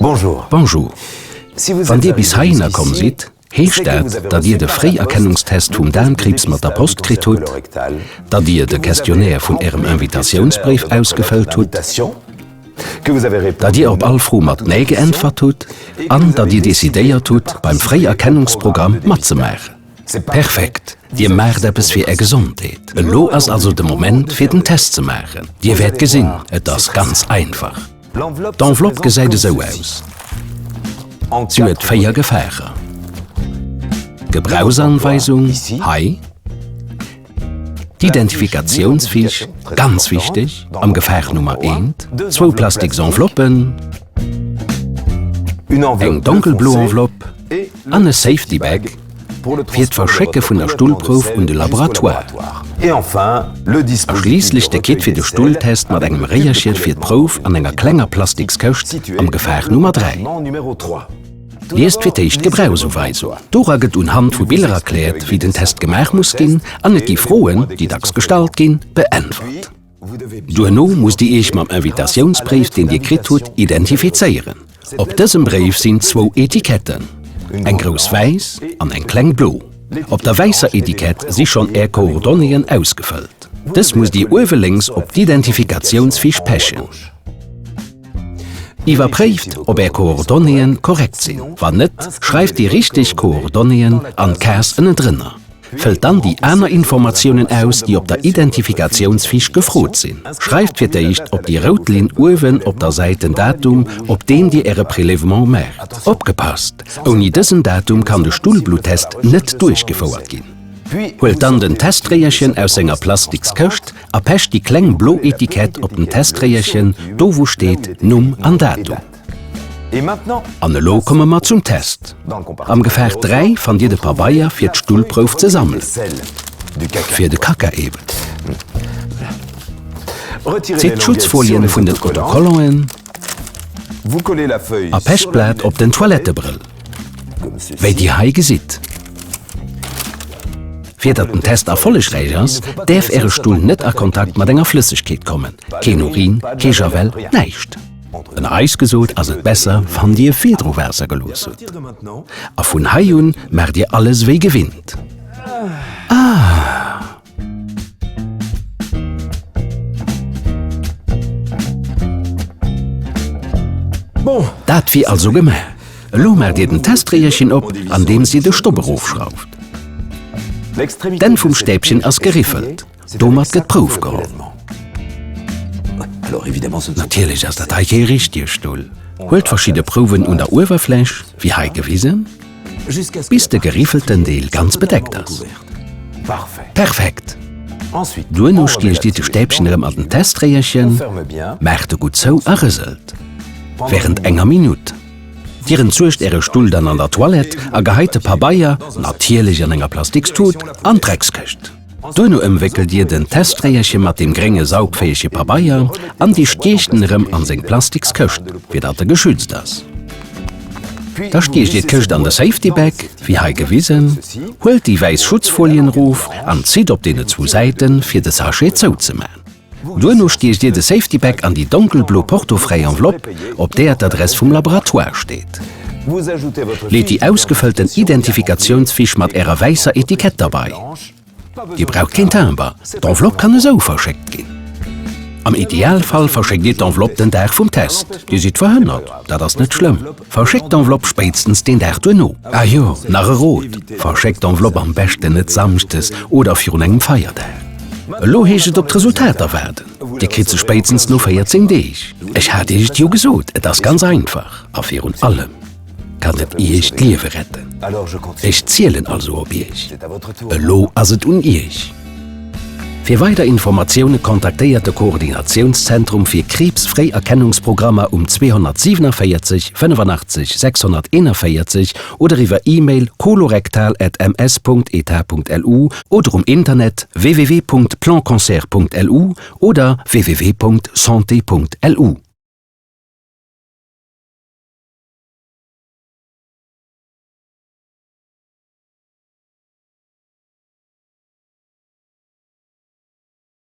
Bonjour. Wann Dir bis heihinner komm sidd, heescht dat, datt Dir de Fréierkennungstest vum Daarmkriibs mat der Post kritt hutt, datt Dir de Questionnaire vun Ärem Invitatiounsbréif ausgefëllt hutt, datt Dir op all Fro mat Nee geäntwert hutt an datt Dir decidéiert hutt, beim Fréierkennungsprogramm matzemaachen. Perfekt! Dir maacht eppes fir Är Gesondheet. Elo ass also de Moment, fir den Test ze maachen. Dir wäert gesinn, et ass ganz einfach. D'Enveloppe gesäit esou aus. Si huet 4 Gefaacher. Gebrauchsanweisung, hei. D'Identifikatiounsfiche, ganz wichteg, am Gefaach Nummer eent. Zwou plastiks Enveloppen, eng donkelblo Enveloppe an e Safety Bag fir d'Verschécke vun der Stullprouf un de Laboratoire. A schliisslech de Kit fir de Stulltest mat engem Réierche fir d'Prouf an enger klenger plastiks Këscht am Gefaach Nummer 3. Liest fir d'éischt d'Gebrauchsuweisung. Dora gëtt unhand vu Biller erkläert, wéi den Test gemaach muss ginn an et gi Froen, déi dacks gestallt ginn, beäntwert. Duerno musst Dir Iech mam Invitatiounsbréif, deen Dir kritt hutt, identifizéieren. Op dësem Bréif sinn zwou Etiketten, eng grouss wäiss an eng kleng blo. Op der wäisser Etikett si schonn Är Coordonnéeën ausgefëllt. Dës musst Dir uewe lénks op d'Identifikatiounsfiche pechen. Iwwerpréift, ob Är Coordonnéeën korrekt sinn. Wann net, schreift déi richteg Coordonnéeën an d'Case ënnendrënner. Fëllt dann déi aner Informatiounen aus, déi op der Identifikatiounsfiche gefrot sinn. Schreift fir d'éischt op déi rout Linn uewen op der Säit den Datum, op deem Dir Äre Prélèvement maacht. Opgepasst! Ouni dësen Datum kann de Stullbluttest net duerchgefouert ginn. Huelt dann den Testréierchen aus senger plastiks Këscht a pecht déi kleng blo Etikett op den Testréierchen, do wou steet Numm an Datum. An elo komme mer zum Test. Am Gefaach 3 fannt Dir de Pabeier fir d'Stullprouf ze sammelen. Fir de Kaka eben. Zitt d'Schutzfolien vun den Autocollanten a pecht d'Blat op den Toilettebrëll, wéi Dir hei gesitt. Fir datt den Test erfollegräich ass, däerf Äre Stull net a Kontakt mat enger Flëssegkeet kommen, keen Urin, kee Javel, näischt. Ënner eis gesot ass et besser, wann Dir virdru Waasser gelooss hutt. A vun hei un maacht Dir alles wéi gewinnt. Ah! Dat wier also gemaach. Elo maacht Dir den Testréierchen op, andeems Dir de Stopp erofschrauft. D'Enn vum Stäbchen ass geriffelt. Domat gëtt d'Prouf geholl. Natierlech ass dat hei kee richtege Stull. Huelt verschidde Prouwen un der Uewerfläch, wéi hei gewisen, bis de geriffelten Deel ganz bedeckt ass. Perfekt! Duerno stiecht Dir de Stäbchen erëm an den Testréierchen, maacht e gutt zou a rëselt wärend enger Minutt. Dir entsuergt Äre Stull dann an der Toilette a geheit de Pabeier, natierlech an enger Plastikstut, an d'Dreckskëscht. Duerno ëmwéckelt Dir den Testréierche mat deem grénge saugfäege Pabeier an Dir stiecht en erëm an seng plastiks Këscht, fir datt e geschützt ass. Da stiecht Dir d'Këscht an de Safety Bag, wéi hei gewisen, huelt déi wäiss Schutzfolien erof an zitt op deene zwou Säiten, fir de Sachet zouzeman. Duerno stiecht Dir de Safety Bag an déi donkelblo portofräi Enveloppe, op där d'Adress vum Laboratoire steet. Leet déi ausgefëllten Identifikatiounsfiche mat Ärer wäisser Etikett derbei. Dir braucht keen Timber, d'Enveloppe kann esou verschéckt ginn. Am Idealfall verschéckt Dir d'Enveloppe den Dag vum Test. Dir sidd verhënnert? Dat ass net schlëmm. Verschéckt d'Enveloppe spéitstens deen Dag duerno. Ah jo, nach e Rot, Verschéckt d'Enveloppe am beschten net samschdes oder virun engem Feierdag. Elo heescht et op d'Resultater waarden. Dir kritt se spéitstens no 14 Deeg. Ech hat iech et jo gesot, et ass ganz einfach a virun allem kann et iech d'Liewe retten. Ech zielen also op iech. Elo ass et un iech. Fir weider Informatioune kontaktéiert de Koordinatiounszentrum fir Kriibsfréierkennungsprogrammer um 247 85 641 oder iwwer E-Mail colorectal@ms.etat.lu oder um Internet www.plancancer.lu oder www.santé.lu.